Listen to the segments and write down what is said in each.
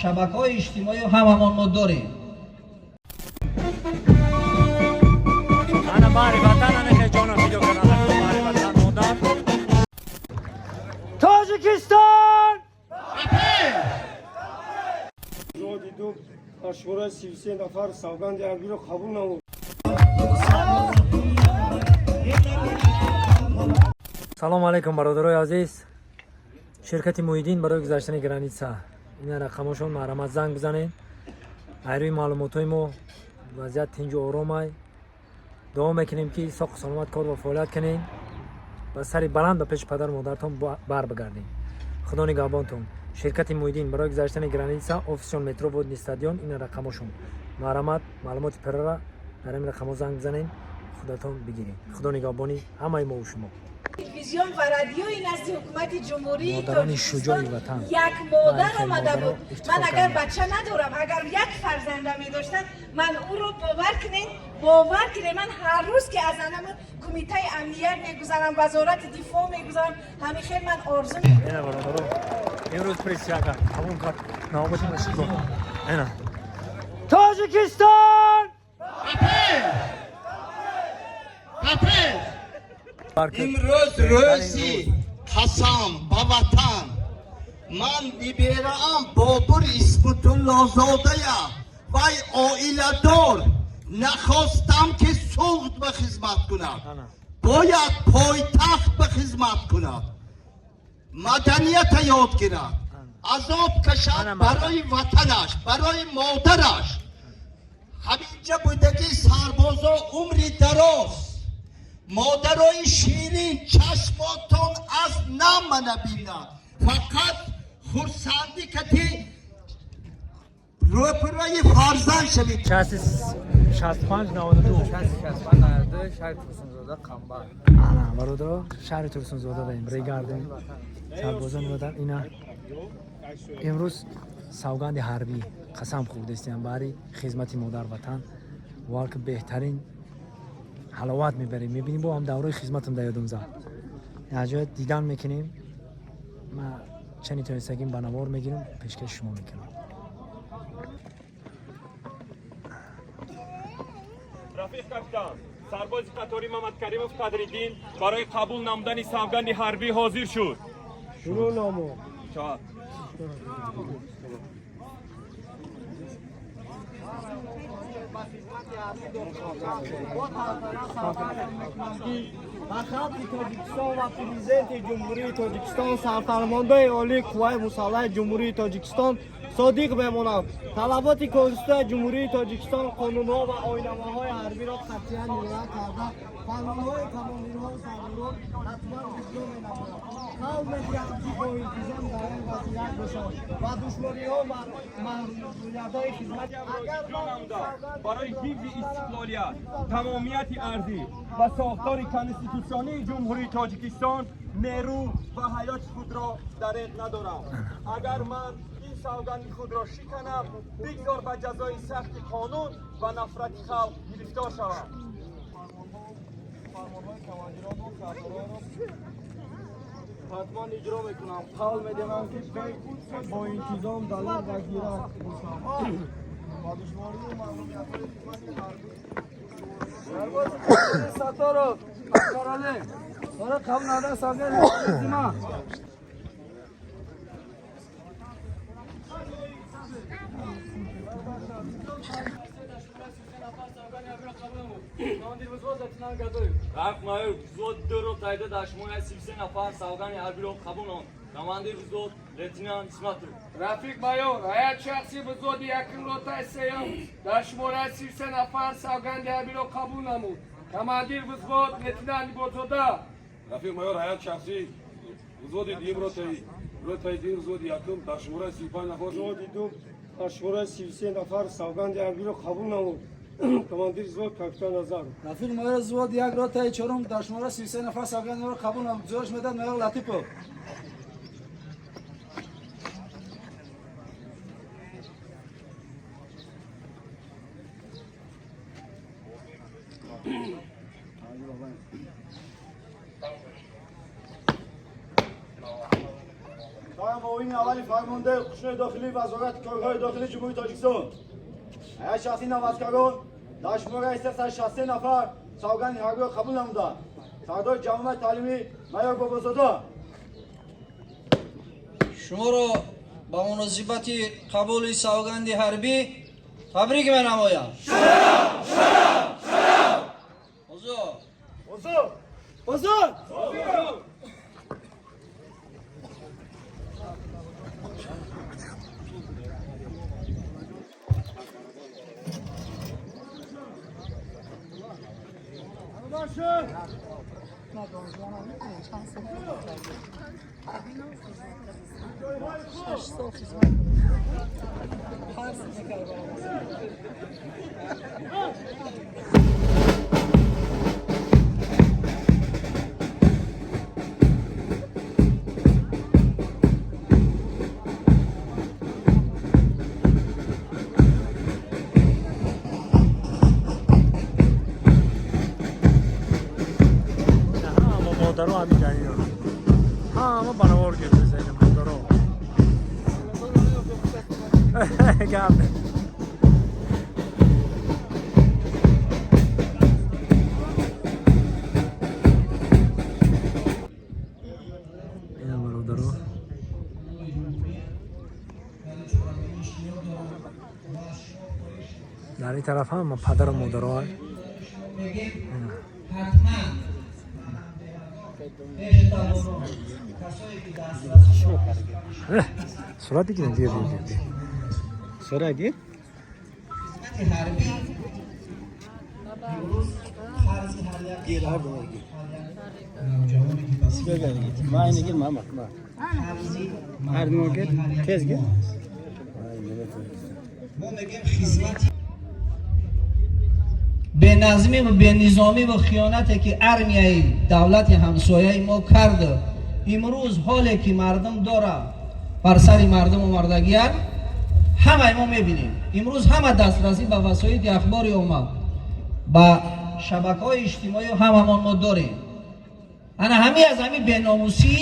Шабакаҳои иҷтимоӣ ҳамамон мо дорем. Ана баҳри ватан, ана хе ҷонам фидо кардан, баҳри ватан модар. Тоҷикистон! Взводи ду дар шумораи 33 нафар савганди ҳарбиро қабул намуд. Салому алайкум, бародарои азиз. Ширкати Муҳиддин барои гузаштани граница. Ина рақамошон, марҳамат, занг бизанед. Айрӯи маълумотҳои мо вазъият тинҷу оромай. Дуо мекунем, ки соқу саломат кор ва фаъолият кунед ва сари баланд ба пеши падару модаратон бар бигардед. Худо нигаҳбонтон. Ширкати Муҳиддин барои гузаштани граница, офисшон метро Водный стадион, ина рақамошон. Марҳамат, маълумоти пуррара дар ҳамин рақамҳо занг бизанед, худатон бигиред. Худо нигаҳбони ҳамаи мову шумо. Телевизион ва радиои назди ҳукумати Ҷумҳурии Модарони Тоҷикистон шуҷои ватан. як модар Ба омада модаро буд. ифтихор Ман агар кардам. бача надорам, агар як фарзанда медоштам, ман ӯро, бовар кунед, бовар кунед, ман ҳар рӯз ки аз анама кумитаи амният мегузарам, вазорати дифоъ мегузарам, ҳамин хел ман орзу Ина, бародаро, имрӯз присяга қабул кард навбати машико. Ина Тоҷикистон! Имрӯз рӯзи қасам ба ватан. Ман нибераам Бобур Исматуллозодая, вай оиладор, нахостам, ки Суғд ба хизмат кунад, бояд пойтахт ба хизмат кунад, маданията ёд гирад, азоб кашад барои ватанаш, барои модараш. Ҳаминҷа будагӣ сарбозо, умри дароз, модарои ширин, чашмотон аз нама набинад, фақат хурсандӣ кати рӯпӯраи фарзанд шавед. 65 92. 65 92, шаҳри Турсунзода, Қамбар. Ана, бародаро, шаҳри Турсунзода даем, регардем сарбозони ватан. Ина имрӯз савганди ҳарбӣ қасам хӯрдастиям баҳри хизмати модар ватан. Валки беҳтарин ҳаловат мебарем, мебинем. Бо ҳам давраи хизматам дар ёдам зад, аҷоиб дидан мекунем. Ма чани тонистагим ба навор мегирам, пешкаши шумо мекунам. Рафиқ капитан, сарбози қаторӣ Мамадкаримов Қадриддин барои қабул намудани савганди ҳарбӣ ҳозир шуд. Шурӯъ намуд. Чаҳор. Ба халқи Тоҷикистон ва Президенти Ҷумҳурии Тоҷикистон, Сарфармондаи Олии Қувваи Мусаллаҳи Ҷумҳурии Тоҷикистон содиқ мемонам. Талаботи Конститутсияи Ҷумҳурии Тоҷикистон, қонунҳо ва оинномаҳои ҳарбиро қатъиян риоя карда, фармонҳои командирҳои сардорон ҳатман иҷро менамоям. Қавл медиҳам, ки бо интизом дар он вазъият бошам ва душвориҳо маҳрумиятҳои хизмат агар Иҷро намуда, барои ҳифзи истиқлолият, тамомияти арзӣ ва сохтори конститутсионии Ҷумҳурии Тоҷикистон нерӯ ва ҳаёти худро дареғ надорам. Агар ман ин савганди худро шиканам, бигзор ба ҷазои сахти қонун ва нафрати халқ гирифтор шавам. Фармонҳои командирону сардоронро ҳатман иҷро мекунам. Қавл медиҳам, ки бо интизом, далер ва зирак бошам ва душворию маҳрумиятҳои хизмати ҳарбӣ. Сарбози Сатторов Акбаралӣ барои қабул намудани савганд зима. Рафиқ майор, взвод ду ротаи ду дар шумораи 33 нафар савганди ҳарбиро қабул намуд. Командир взвод лейтенант Исматов. Рафиқ майор, ҳайат шахсӣ взводи якум ротаи сеюм дар шумораи 33 нафар савганди ҳарбиро қабул намуд. Командир взвод лейтенант Ниботзода. Рафиқ майор, ҳаят шахсӣ взводи дуюм ротаи дуюм взводи якум дар шумораи 35 нафар. Взводи ду дар шумораи 33 нафар савганди ҳарбиро қабул намуд. Командир взвод капитан Назаров. Рафиқ майор, взвод як ротаи чорум дар шумораи 33 нафар савгандиро қабул намуд. Гузориш медиҳад майор Латипов. معاون اول فرمانده قشون داخلی وزارت کارهای داخلی جمهوری تاجیکستان. هیئت شخصی نوازکاران در شماره 363 نفر سوگند حربی را قبول نمودند. سردار جوامع تعلیمی میار بابازاده. شما را با مناسبت قبول سوگند حربی تبریک می‌نمایم. شرف شرف شرف. حضور حضور حضور. Ҳама модаро ҳамин ҷариён, ҳама баровар гирифта, модаро гап. Ина, бародаро, дар ин тараф ҳама падару модаро. ҳатман касое ки дастрасӣ Сурат бигирем, дир дир дир дир. Сурат гир. Хизмати ҳарбӣ имрӯз фарзи ҳар як гир, ҳар ду гир. навҷавоне ки ба Ма ин гир, ма ма. фарзи Ҳар ду гир, тез гир. Мо мегӯем, хизмати беназмӣ ва бенизомӣ ва хиёнате ки армияи давлати ҳамсояи мо кард, имрӯз ҳоле ки мардум дора, бар сари мардум омардагият, ҳамаи мо мебинем. Имрӯз ҳама дастрасӣ ба васоити ахбори омма, ба шабакаҳои иҷтимоӣ ҳамамон мо дорем. Ана ҳами аз ҳами беномусӣ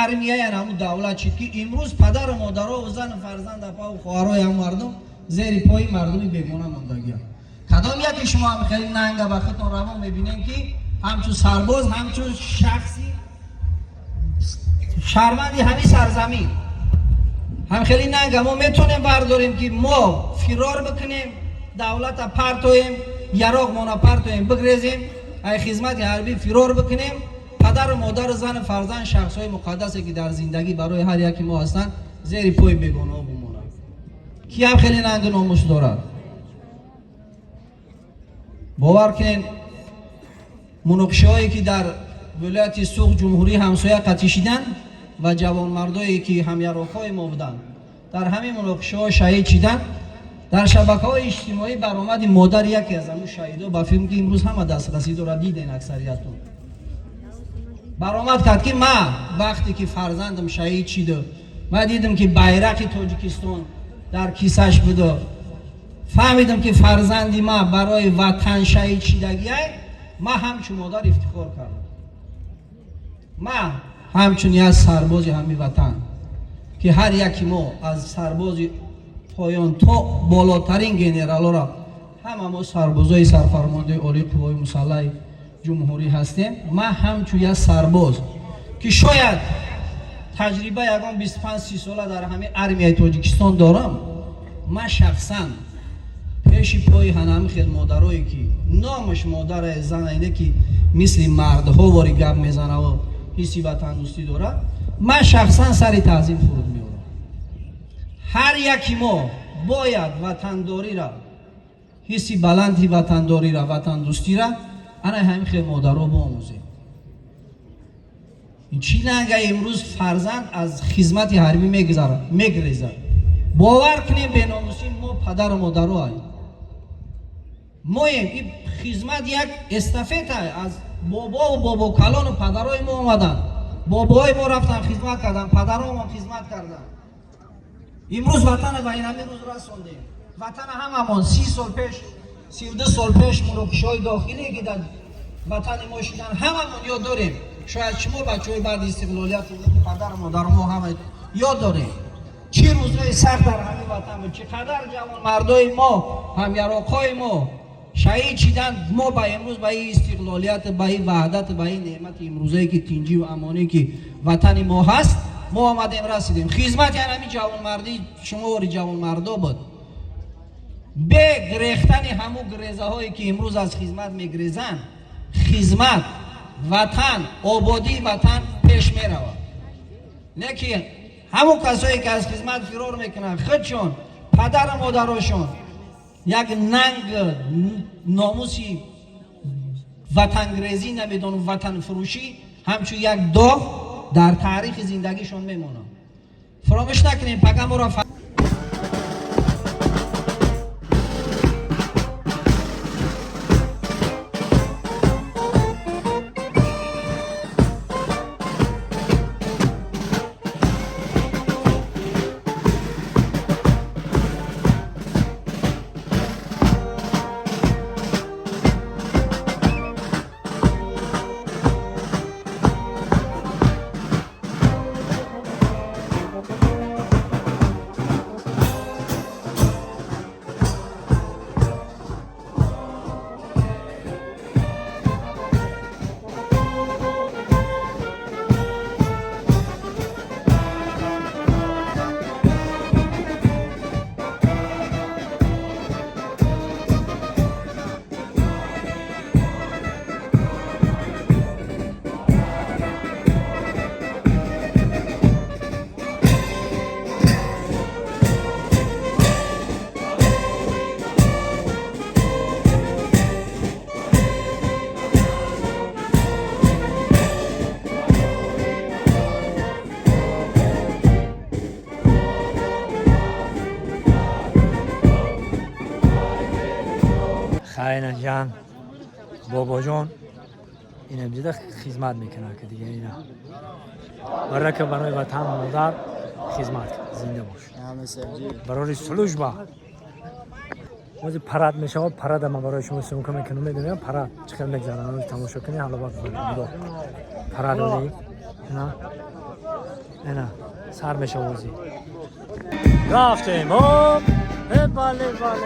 армияи ана ҳамун давлат шид, ки имрӯз падару модаро, зану фарзанд, апаву хоҳарои ҳам мардум зери пои мардуми бегона мондагианд. Кадом яке шумо ҳам хеле нанга ба худтон равон мебинем, ки ҳамчун сарбоз, ҳамчун шахси шаҳрванди ҳамин сарзамин, ҳам хеле нанга мо метонем бардорем, ки мо фирор бикунем, давлата партоем, яроғмона партоем, бигрезем, ай хизмати ҳарбӣ фирор бикунем, падару модару зану фарзанд, шахсҳои муқаддасе, ки дар зиндагӣ барои ҳар яки мо ҳастанд, зери пои бегонаҳо бимонанд? Ки ҳам хеле нангу номус дорад? Бовар кунед, муноқишаҳое, ки дар вилояти Суғд, ҷумҳурии ҳамсоя қатишиданд ва ҷавонмардое, ки ҳамяроқҳои мо буданд, дар ҳамин муноқишаҳо шаҳид шиданд, дар шабакаҳои иҷтимоӣ баромади модари яке аз ҳамун шаҳидо, ба филм, ки имрӯз ҳама дастрасӣ дорад, диден аксариятон, баромад кард, ки ма вақте ки фарзандам шаҳид шиду ма дидам, ки байрақи Тоҷикистон дар кисаш буду, фаҳмидам, ки фарзанди ма барои ватан шаҳид шидагиай, ма ҳамчун модар ифтихор кардам. Ма ҳамчун як сарбози ҳамин ватан, ки ҳар яки мо аз сарбози поён то болотарин генералора ҳама мо сарбозои сарфармондаи олии қуввои мусаллаҳи ҷумҳурӣ ҳастем, ман ҳамчун як сарбоз, ки шояд таҷриба ягон 25-30 сола дар ҳамин армияи Тоҷикистон дорам, ман шахсан пеши пои ҳанами хел модарое, ки номаш модаре, зана ине, ки мисли мардҳо вори гап мезанаву ҳисси ватандӯстӣ дорад, ман шахсан сари таъзим фуруд меорам. Ҳар яки мо бояд ватандорира, ҳисси баланди ватандорира, ватандӯстира ана ҳамин хел модаро биомӯзем. Ин чӣ нанга, имрӯз фарзанд аз хизмати ҳарбӣ мегузарад, мегрезад? Бовар кунем, беномусӣ мо падару модаро ай моем. Ин хизмат як эстафета аз бобову бобокалону падарои мо омаданд. Бобоҳои мо рафтан, хизмат карданд, падаромон хизмат карданд. Имрӯз ватана ба ин ҳамин рӯз расондем. Ватана ҳамамон 30 сол пеш, 32 сол пеш, муноқишаҳои дохилие, ки дар ватани мо шидан, ҳамамон ёд дорем. Шояд шумо бачаҳои баъди истиқлолият, падару модари мо ҳама ёд дорем, чӣ рӯзҳои сахт дар ҳамин ватан буд, чӣ қадар ҷавонмардои мо, ҳамяроқҳои мо шаҳид шиданд. Мо ба имрӯз ба ин истиқлолият, ба ин ваҳдат, ба ин неъмати имрӯзае ки тинҷиву амонӣ ки ватани мо ҳаст, мо омадем, расидем. Хизмати ҳамин ҷавонмардӣ шумори ҷавонмардо буд. Бе гирехтани ҳамун гирезаҳое ки имрӯз аз хизмат мегирезанд, хизмат, ватан, ободии ватан пеш меравад. Не ки ҳамун касое ки аз хизмат фирор мекунанд, худшон, падару модарошон як нанг номуси ватангрезӣ, намедонам, ватанфурӯшӣ ҳамчун як доғ дар таърихи зиндагишон мемонад. Фаромӯш накунем, пага моро Хайна ҷан, бобоҷон инам дида хизмат мекунад, ки дига ина барака барои ватан модар хизмат. Зинда бош, барори служба. Ози парад мешавад, парада ман барои шумо съёмка мекунам. Медонем, парад чӣ хел мегзарад, тамошо кунед. Ҳаловат нигоҳ, парад ози ина ина сар мешавад. Ози рафтем, ҳоп, бале, бале.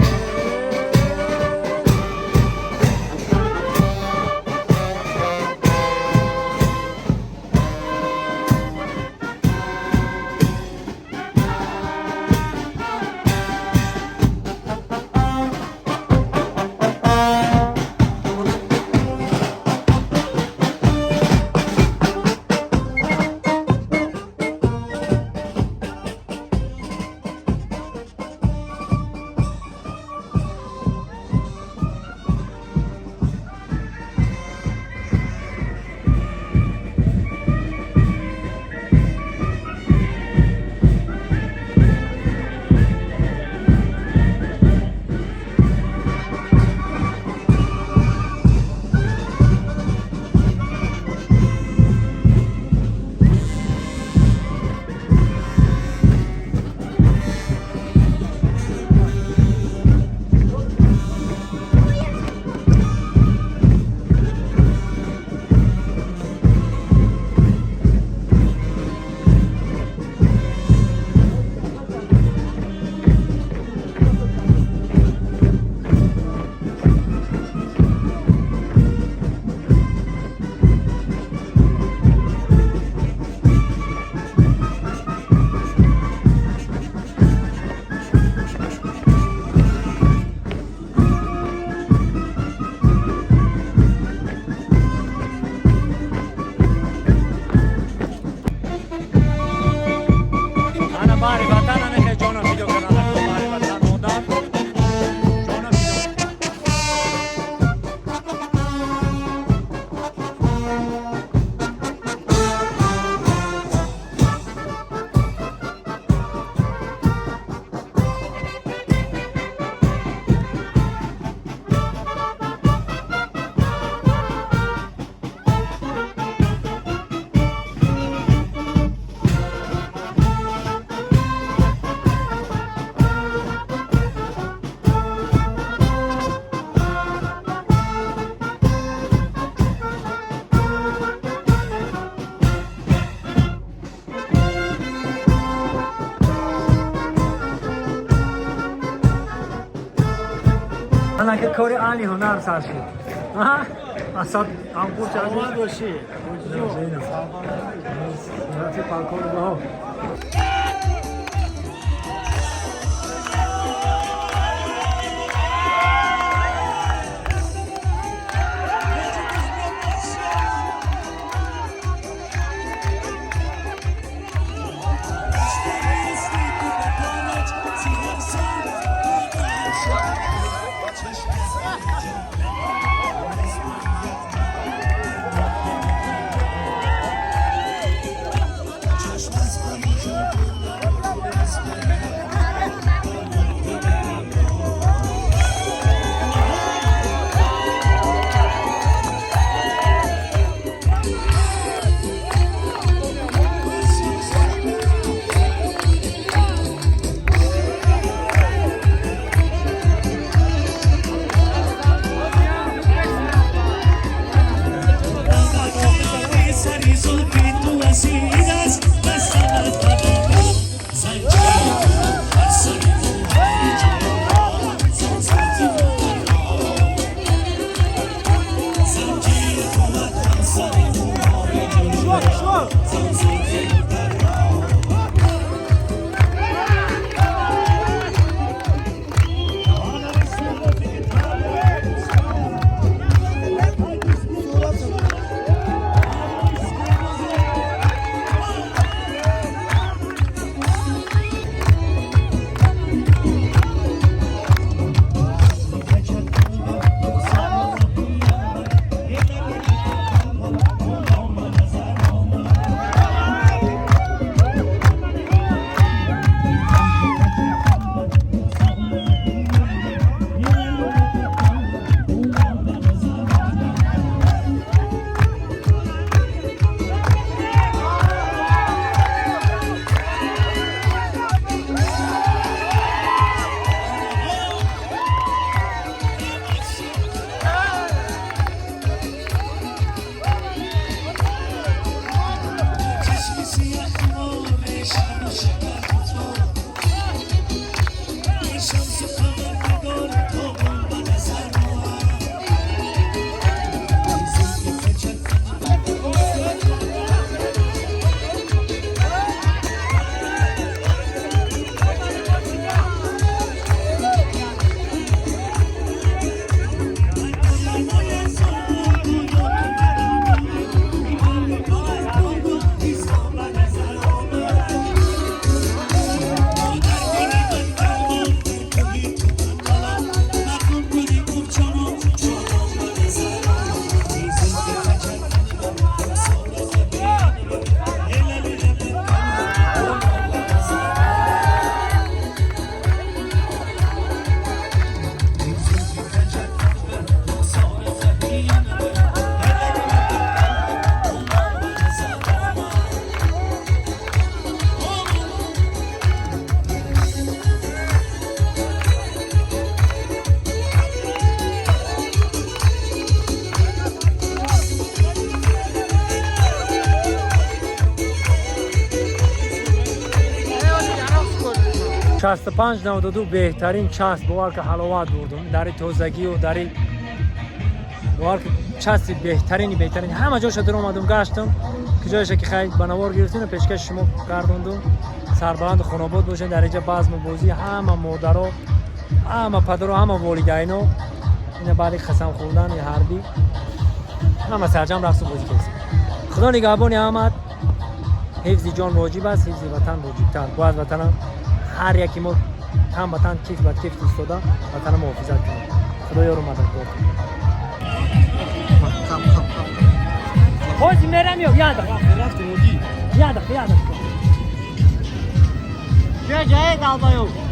Кори аҳли ҳунар сар шуд. Асад ҳамқурч. Саломат бошӣ. Полковник. 65,92 беҳтарин часп, бовар ки ҳаловат бурдум дари тозагию дари, бовар ки часпи беҳтарини беҳтарин. Ҳама ҷоша даромадум, гаштум, ки ҷояша ки хай ба навор гирифтем, пешкаши шумо гардондум. Сарбаланду хонобод бошед. Дар инҷа базму бозӣ, ҳама модаро, ҳама падаро, ҳама волидайно ина баъди қасам хӯрдани ҳарбӣ ҳама сарҷам рақсу бозӣ кардем. Худо нигаҳбони ҳамат. Ҳифзи ҷон воҷиб аст, ҳифзи ватан воҷибтар. Бояд ватанам ҳар яки мо тан ба тан, кифт ба кифт истода ватана муҳофизат кунем. Худо ёру мададгор. Ҳозир мерам, ё як дақиқа, як дақиқа, як дақиқа. Ҷае, долбоёб.